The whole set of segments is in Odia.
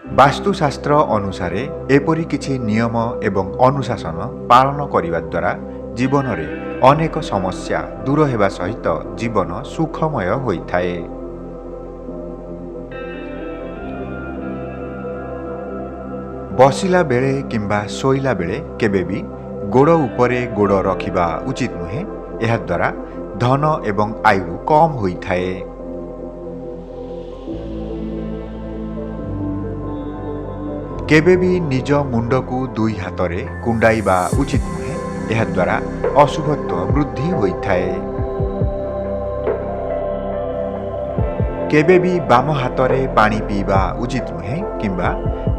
ବାସ୍ତୁଶାସ୍ତ୍ର ଅନୁସାରେ ଏପରି କିଛି ନିୟମ ଏବଂ ଅନୁଶାସନ ପାଳନ କରିବା ଦ୍ୱାରା ଜୀବନରେ ଅନେକ ସମସ୍ୟା ଦୂର ହେବା ସହିତ ଜୀବନ ସୁଖମୟ ହୋଇଥାଏ। ବସିଲା ବେଳେ କିମ୍ବା ଶୋଇଲା ବେଳେ କେବେ ବି ଗୋଡ଼ ଉପରେ ଗୋଡ଼ ରଖିବା ଉଚିତ ନୁହେଁ। ଏହାଦ୍ୱାରା ଧନ ଏବଂ ଆୟୁ କମ୍ ହୋଇଥାଏ। କେବେ ବି ନିଜ ମୁଣ୍ଡକୁ ଦୁଇ ହାତରେ କୁଣ୍ଡାଇବା ଉଚିତ ନୁହେଁ। ଏହାଦ୍ୱାରା ଅଶୁଭତ୍ୱ ବୃଦ୍ଧି ହୋଇଥାଏ। କେବେ ବି ବାମ ହାତରେ ପାଣି ପିଇବା ଉଚିତ ନୁହେଁ କିମ୍ବା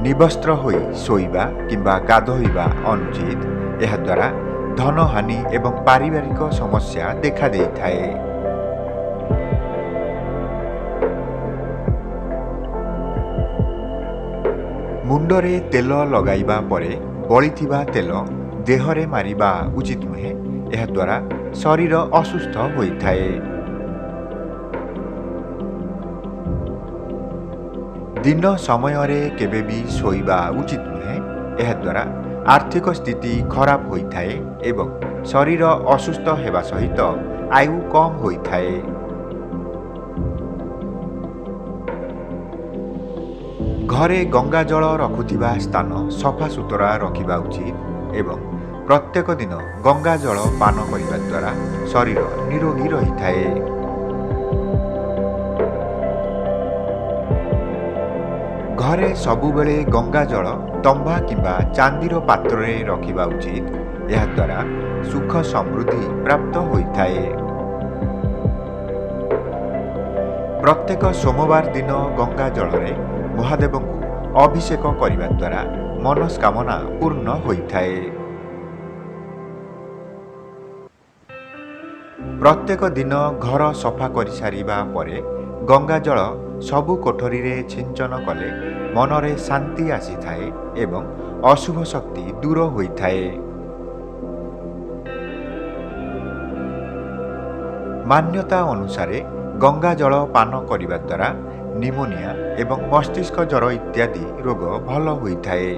ନିବସ୍ତ୍ର ହୋଇ ଶୋଇବା କିମ୍ବା ଗାଧୋଇବା ଅନୁଚିତ। ଏହାଦ୍ୱାରା ଧନହାନି ଏବଂ ପାରିବାରିକ ସମସ୍ୟା ଦେଖାଦେଇଥାଏ। ମୁଣ୍ଡରେ ତେଲ ଲଗାଇବା ପରେ ବଳିଥିବା ତେଲ ଦେହରେ ମାରିବା ଉଚିତ ନୁହେଁ। ଏହାଦ୍ୱାରା ଶରୀର ଅସୁସ୍ଥ ହୋଇଥାଏ। ଦିନ ସମୟରେ କେବେ ବି ଶୋଇବା ଉଚିତ ନୁହେଁ। ଏହାଦ୍ୱାରା ଆର୍ଥିକ ସ୍ଥିତି ଖରାପ ହୋଇଥାଏ ଏବଂ ଶରୀର ଅସୁସ୍ଥ ହେବା ସହିତ ଆୟୁ କମ୍ ହୋଇଥାଏ। ଘରେ ଗଙ୍ଗାଜଳ ରଖୁଥିବା ସ୍ଥାନ ସଫାସୁତୁରା ରଖିବା ଉଚିତ ଏବଂ ପ୍ରତ୍ୟେକ ଦିନ ଗଙ୍ଗାଜଳ ପାନ କରିବା ଦ୍ୱାରା ଶରୀର ନିରୋଗୀ ରହିଥାଏ। ଘରେ ସବୁବେଳେ ଗଙ୍ଗାଜଳ ତମ୍ବା କିମ୍ବା ଚାନ୍ଦିର ପାତ୍ରରେ ରଖିବା ଉଚିତ। ଏହାଦ୍ୱାରା ସୁଖ ସମୃଦ୍ଧି ପ୍ରାପ୍ତ ହୋଇଥାଏ। ପ୍ରତ୍ୟେକ ସୋମବାର ଦିନ ଗଙ୍ଗା ଜଳରେ ମହାଦେବଙ୍କୁ ଅଭିଷେକ କରିବା ଦ୍ୱାରା ମନସ୍କାମନା ପୂର୍ଣ୍ଣ ହୋଇଥାଏ। ପ୍ରତ୍ୟେକ ଦିନ ଘର ସଫା କରିସାରିବା ପରେ ଗଙ୍ଗାଜଳ ସବୁ କୋଠରୀରେ ଛିଞ୍ଚନ କଲେ ମନରେ ଶାନ୍ତି ଆସିଥାଏ ଏବଂ ଅଶୁଭ ଶକ୍ତି ଦୂର ହୋଇଥାଏ। ମାନ୍ୟତା ଅନୁସାରେ ଗଙ୍ଗାଜଳ ପାନ କରିବା ଦ୍ୱାରା ନିମୋନିଆ ଏବଂ ମସ୍ତିଷ୍କ ଜ୍ୱର ଇତ୍ୟାଦି ରୋଗ ଭଲ ହୋଇଥାଏ।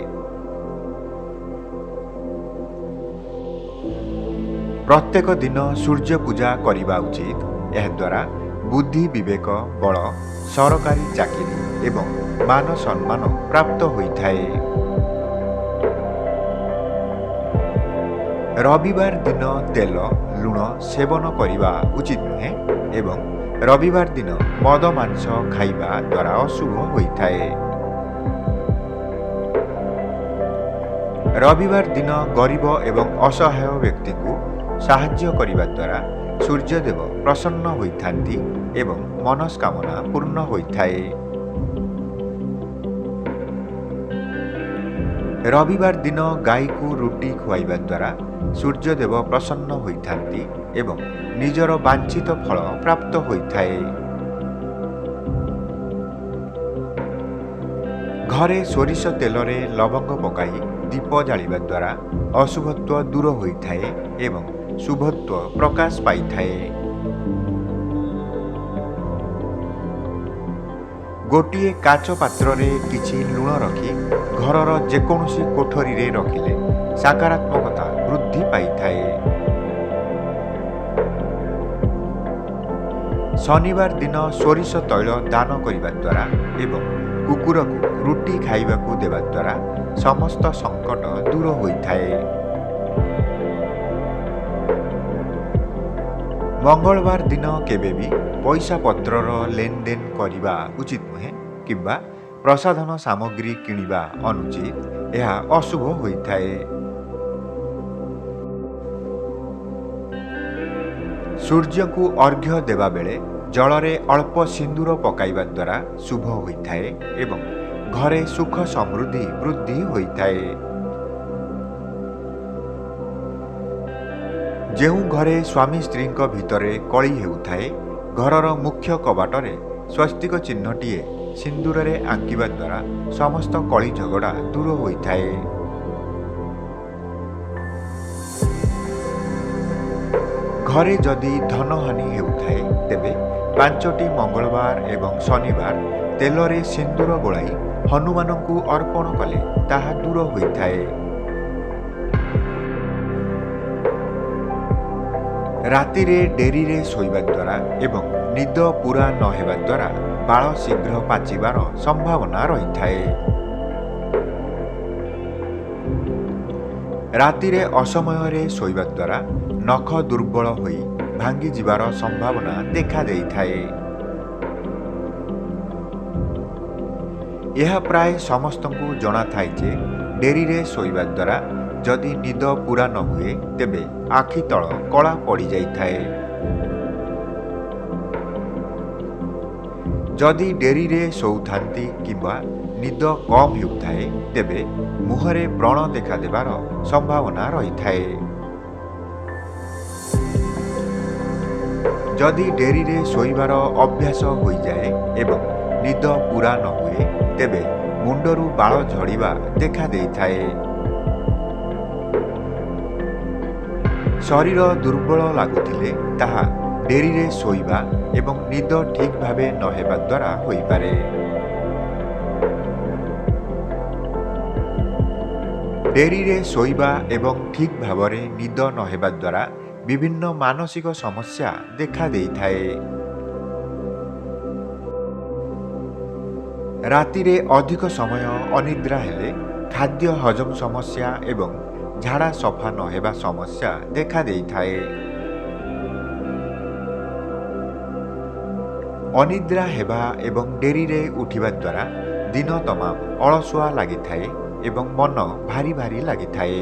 ପ୍ରତ୍ୟେକ ଦିନ ସୂର୍ଯ୍ୟ ପୂଜା କରିବା ଉଚିତ। ଏହାଦ୍ୱାରା ବୁଦ୍ଧି, ବିବେକ, ବଳ, ସରକାରୀ ଚାକିରି ଏବଂ ମାନ ସମ୍ମାନ ପ୍ରାପ୍ତ ହୋଇଥାଏ। ରବିବାର ଦିନ ତେଲ ଲୁଣ ସେବନ କରିବା ଉଚିତ ନୁହେଁ ଏବଂ ରବିବାର ଦିନ ମଦ ମାଂସ ଖାଇବା ଦ୍ୱାରା ଅଶୁଭ ହୋଇଥାଏ। ରବିବାର ଦିନ ଗରିବ ଏବଂ ଅସହାୟ ବ୍ୟକ୍ତିଙ୍କୁ ସାହାଯ୍ୟ କରିବା ଦ୍ୱାରା ସୂର୍ଯ୍ୟଦେବ ପ୍ରସନ୍ନ ହୋଇଥାନ୍ତି ଏବଂ ମନସ୍କାମନା ପୂର୍ଣ୍ଣ ହୋଇଥାଏ। ରବିବାର ଦିନ ଗାଈକୁ ରୁଟି ଖୁଆଇବା ଦ୍ୱାରା ସୂର୍ଯ୍ୟଦେବ ପ୍ରସନ୍ନ ହୋଇଥାନ୍ତି ଏବଂ ନିଜର ବାଞ୍ଛିତ ଫଳ ପ୍ରାପ୍ତ ହୋଇଥାଏ। ଘରେ ସୋରିଷ ତେଲରେ ଲବଙ୍ଗ ପକାଇ ଦୀପ ଜାଳିବା ଦ୍ୱାରା ଅଶୁଭତ୍ୱ ଦୂର ହୋଇଥାଏ ଏବଂ ଶୁଭତ୍ୱ ପ୍ରକାଶ ପାଇଥାଏ। ଗୋଟିଏ କାଚ ପାତ୍ରରେ କିଛି ଲୁଣ ରଖି ଘରର ଯେକୌଣସି କୋଠରୀରେ ରଖିଲେ ସକାରାତ୍ମକତା ବୃଦ୍ଧି ପାଇଥାଏ। ଶନିବାର ଦିନ ସୋରିଷ ତୈଳ ଦାନ କରିବା ଦ୍ୱାରା ଏବଂ କୁକୁରକୁ ରୁଟି ଖାଇବାକୁ ଦେବା ଦ୍ୱାରା ସମସ୍ତ ସଙ୍କଟ ଦୂର ହୋଇଥାଏ। ମଙ୍ଗଳବାର ଦିନ କେବେ ବି ପଇସା ପତ୍ରର ଲେନଦେନ କରିବା ଉଚିତ ନୁହେଁ କିମ୍ବା ପ୍ରସାଧନ ସାମଗ୍ରୀ କିଣିବା ଅନୁଚିତ। ଏହା ଅଶୁଭ ହୋଇଥାଏ। ସୂର୍ଯ୍ୟଙ୍କୁ ଅର୍ଘ୍ୟ ଦେବା ବେଳେ ଜଳରେ ଅଳ୍ପ ସିନ୍ଦୁର ପକାଇବା ଦ୍ୱାରା ଶୁଭ ହୋଇଥାଏ ଏବଂ ଘରେ ସୁଖ ସମୃଦ୍ଧି ବୃଦ୍ଧି ହୋଇଥାଏ। ଯେଉଁ ଘରେ ସ୍ୱାମୀ ସ୍ତ୍ରୀଙ୍କ ଭିତରେ କଳି ହେଉଥାଏ, ଘରର ମୁଖ୍ୟ କବାଟରେ ସ୍ୱସ୍ତିକ ଚିହ୍ନଟିଏ ସିନ୍ଦୁରରେ ଆଙ୍କିବା ଦ୍ୱାରା ସମସ୍ତ କଳି ଝଗଡ଼ା ଦୂର ହୋଇଥାଏ। ଘରେ ଯଦି ଧନହାନି ହେଉଥାଏ, ତେବେ 5ଟି ମଙ୍ଗଳବାର ଏବଂ ଶନିବାର ତେଲରେ ସିନ୍ଦୁର ଗୋଳାଇ ହନୁମାନଙ୍କୁ ଅର୍ପଣ କଲେ ତାହା ଦୂର ହୋଇଥାଏ। ରାତିରେ ଡେରିରେ ଶୋଇବା ଦ୍ୱାରା ଏବଂ ନିଦ ପୂରା ନ ହେବା ଦ୍ୱାରା ବାଳ ଶୀଘ୍ର ପାଚିବାର ସମ୍ଭାବନା ରହିଥାଏ। ରାତିରେ ଅସମୟରେ ଶୋଇବା ଦ୍ୱାରା ନଖ ଦୁର୍ବଳ ହୋଇ ଭାଙ୍ଗିଯିବାର ସମ୍ଭାବନା ଦେଖାଦେଇଥାଏ। ଏହା ପ୍ରାୟ ସମସ୍ତଙ୍କୁ ଜଣାଥାଏ ଯେ ଡେରିରେ ଶୋଇବା ଦ୍ୱାରା ଯଦି ନିଦ ପୂରା ନ ହୁଏ ତେବେ ଆଖି ତଳ କଳା ପଡ଼ିଯାଇଥାଏ। ଯଦି ଡେରିରେ ଶୋଉଥାନ୍ତି କିମ୍ବା ନିଦ କମ୍ ହେଉଥାଏ ତେବେ ମୁହଁରେ ବ୍ରଣ ଦେଖାଦେବାର ସମ୍ଭାବନା ରହିଥାଏ। ଯଦି ଡେରିରେ ଶୋଇବାର ଅଭ୍ୟାସ ହୋଇଯାଏ ଏବଂ ନିଦ ପୂରା ନ ହୁଏ ତେବେ ମୁଣ୍ଡରୁ ବାଳ ଝଡ଼ିବା ଦେଖାଦେଇଥାଏ। ଶରୀର ଦୁର୍ବଳ ଲାଗୁଥିଲେ ତାହା ଡେରିରେ ଶୋଇବା ଏବଂ ନିଦ ଠିକ୍ ଭାବେ ନ ହେବା ଦ୍ୱାରା ହୋଇପାରେ। ଡେରିରେ ଶୋଇବା ଏବଂ ଠିକ୍ ଭାବରେ ନିଦ ନ ହେବା ଦ୍ୱାରା ବିଭିନ୍ନ ମାନସିକ ସମସ୍ୟା ଦେଖାଦେଇଥାଏ। ରାତିରେ ଅଧିକ ସମୟ ଅନିଦ୍ରା ହେଲେ ଖାଦ୍ୟ ହଜମ ସମସ୍ୟା ଏବଂ ଝାଡ଼ା ସଫା ନ ହେବା ସମସ୍ୟା ଦେଖାଦେଇଥାଏ। ଅନିଦ୍ରା ହେବା ଏବଂ ଡେରିରେ ଉଠିବା ଦ୍ୱାରା ଦିନ ତମାମ ଅଳସୁଆ ଲାଗିଥାଏ ଏବଂ ମନ ଭାରି ଭାରି ଲାଗିଥାଏ।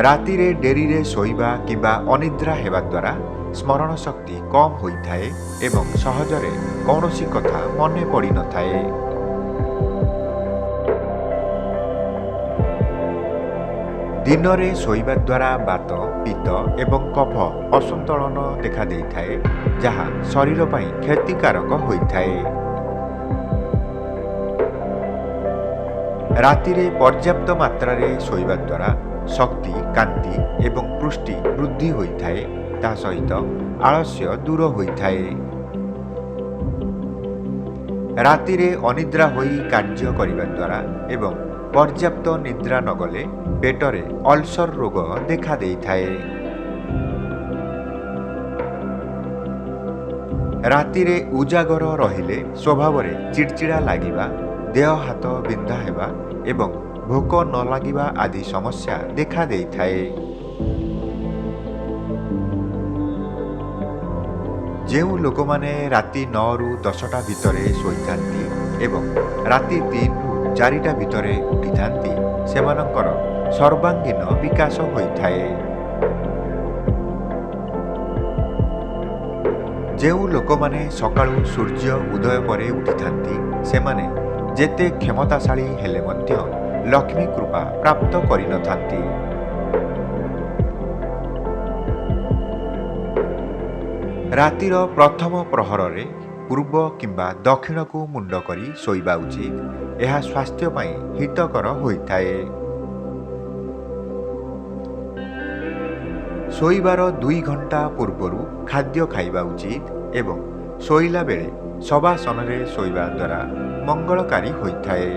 ରାତିରେ ଡେରିରେ ଶୋଇବା କିମ୍ବା ଅନିଦ୍ରା ହେବା ଦ୍ୱାରା ସ୍ମରଣ ଶକ୍ତି କମ୍ ହୋଇଥାଏ ଏବଂ ସହଜରେ କୌଣସି କଥା ମନେ ପଡ଼ିନଥାଏ। ଦିନରେ ଶୋଇବା ଦ୍ୱାରା ବାତ, ପିତ୍ତ ଏବଂ କଫ ଅସନ୍ତୁଳନ ଦେଖାଦେଇଥାଏ, ଯାହା ଶରୀର ପାଇଁ କ୍ଷତିକାରକ ହୋଇଥାଏ। ରାତିରେ ପର୍ଯ୍ୟାପ୍ତ ମାତ୍ରାରେ ଶୋଇବା ଦ୍ୱାରା ଶକ୍ତି, କାନ୍ତି ଏବଂ ପୃଷ୍ଟି ବୃଦ୍ଧି ହୋଇଥାଏ, ତା ସହିତ ଆଳସ୍ୟ ଦୂର ହୋଇଥାଏ। ରାତିରେ ଅନିଦ୍ରା ହୋଇ କାର୍ଯ୍ୟ କରିବା ଦ୍ୱାରା ଏବଂ ପର୍ଯ୍ୟାପ୍ତ ନିଦ୍ରା ନ ଗଲେ ପେଟରେ ଅଲସର ରୋଗ ଦେଖାଦେଇଥାଏ। ରାତିରେ ଉଜାଗର ରହିଲେ ସ୍ୱଭାବରେ ଚିଡ଼ଚିଡ଼ା ଲାଗିବା, ଦେହ ହାତ ବିନ୍ଧା ହେବା ଏବଂ ଭୋକ ନ ଲାଗିବା ଆଦି ସମସ୍ୟା ଦେଖାଦେଇଥାଏ। ଯେଉଁ ଲୋକମାନେ ରାତି 9ରୁ 10ଟା ଭିତରେ ଶୋଇଥାନ୍ତି ଏବଂ ରାତି 3ରୁ 4ଟା ଭିତରେ ଉଠିଥାନ୍ତି, ସେମାନଙ୍କର ସର୍ବାଙ୍ଗୀନ ବିକାଶ ହୋଇଥାଏ। ଯେଉଁ ଲୋକମାନେ ସକାଳୁ ସୂର୍ଯ୍ୟ ଉଦୟ ପରେ ଉଠିଥାନ୍ତି, ସେମାନେ ଯେତେ କ୍ଷମତାଶାଳୀ ହେଲେ ମଧ୍ୟ ଲକ୍ଷ୍ମୀ କୃପା ପ୍ରାପ୍ତ କରିନଥାନ୍ତି। ରାତିର ପ୍ରଥମ ପ୍ରହରରେ ପୂର୍ବ କିମ୍ବା ଦକ୍ଷିଣକୁ ମୁଣ୍ଡ କରି ଶୋଇବା ଉଚିତ। ଏହା ସ୍ୱାସ୍ଥ୍ୟ ପାଇଁ ହିତକର ହୋଇଥାଏ। ଶୋଇବାର 2 ଘଣ୍ଟା ପୂର୍ବରୁ ଖାଦ୍ୟ ଖାଇବା ଉଚିତ ଏବଂ ଶୋଇଲା ବେଳେ ଶବାସନରେ ଶୋଇବା ଦ୍ୱାରା ମଙ୍ଗଳକାରୀ ହୋଇଥାଏ।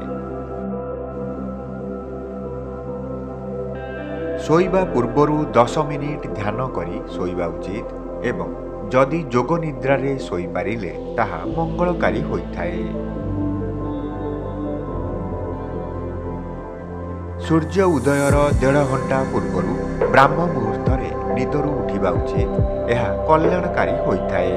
ଶୋଇବା ପୂର୍ବରୁ 10 ମିନିଟ୍ ଧ୍ୟାନ କରି ଶୋଇବା ଉଚିତ ଏବଂ ଯଦି ଯୋଗ ନିଦ୍ରାରେ ଶୋଇପାରିଲେ ତାହା ମଙ୍ଗଳକାରୀ ହୋଇଥାଏ। ସୂର୍ଯ୍ୟ ଉଦୟର 1.5 ଘଣ୍ଟା ପୂର୍ବରୁ ବ୍ରାହ୍ମ ମୁହୂର୍ତ୍ତରେ ନିଦରୁ ଉଠିବା ଉଚିତ। ଏହା କଲ୍ୟାଣକାରୀ ହୋଇଥାଏ।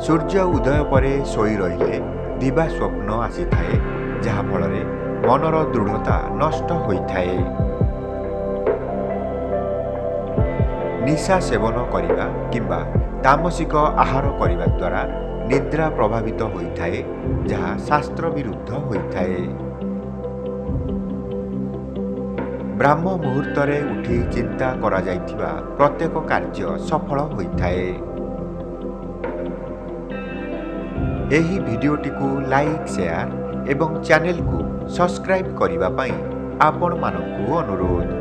ସୂର୍ଯ୍ୟ ଉଦୟ ପରେ ଶୋଇ ରହିଲେ ଦିବା ସ୍ୱପ୍ନ ଆସିଥାଏ, ଯାହାଫଳରେ ମନର ଦୃଢ଼ତା ନଷ୍ଟ ହୋଇଥାଏ। ନିଶା ସେବନ କରିବା କିମ୍ବା ତାମସିକ ଆହାର କରିବା ଦ୍ୱାରା ନିଦ୍ରା ପ୍ରଭାବିତ ହୋଇଥାଏ, ଯାହା ଶାସ୍ତ୍ର ବିରୁଦ୍ଧ ହୋଇଥାଏ। ବ୍ରାହ୍ମ ମୁହୂର୍ତ୍ତରେ ଉଠି ଚିନ୍ତା କରାଯାଇଥିବା ପ୍ରତ୍ୟେକ କାର୍ଯ୍ୟ ସଫଳ ହୋଇଥାଏ। ଏହି ଭିଡ଼ିଓଟିକୁ ଲାଇକ୍, ସେୟାର ଏବଂ ଚ୍ୟାନେଲକୁ ସବସ୍କ୍ରାଇବ୍ କରିବା ପାଇଁ ଆପଣମାନଙ୍କୁ ଅନୁରୋଧ।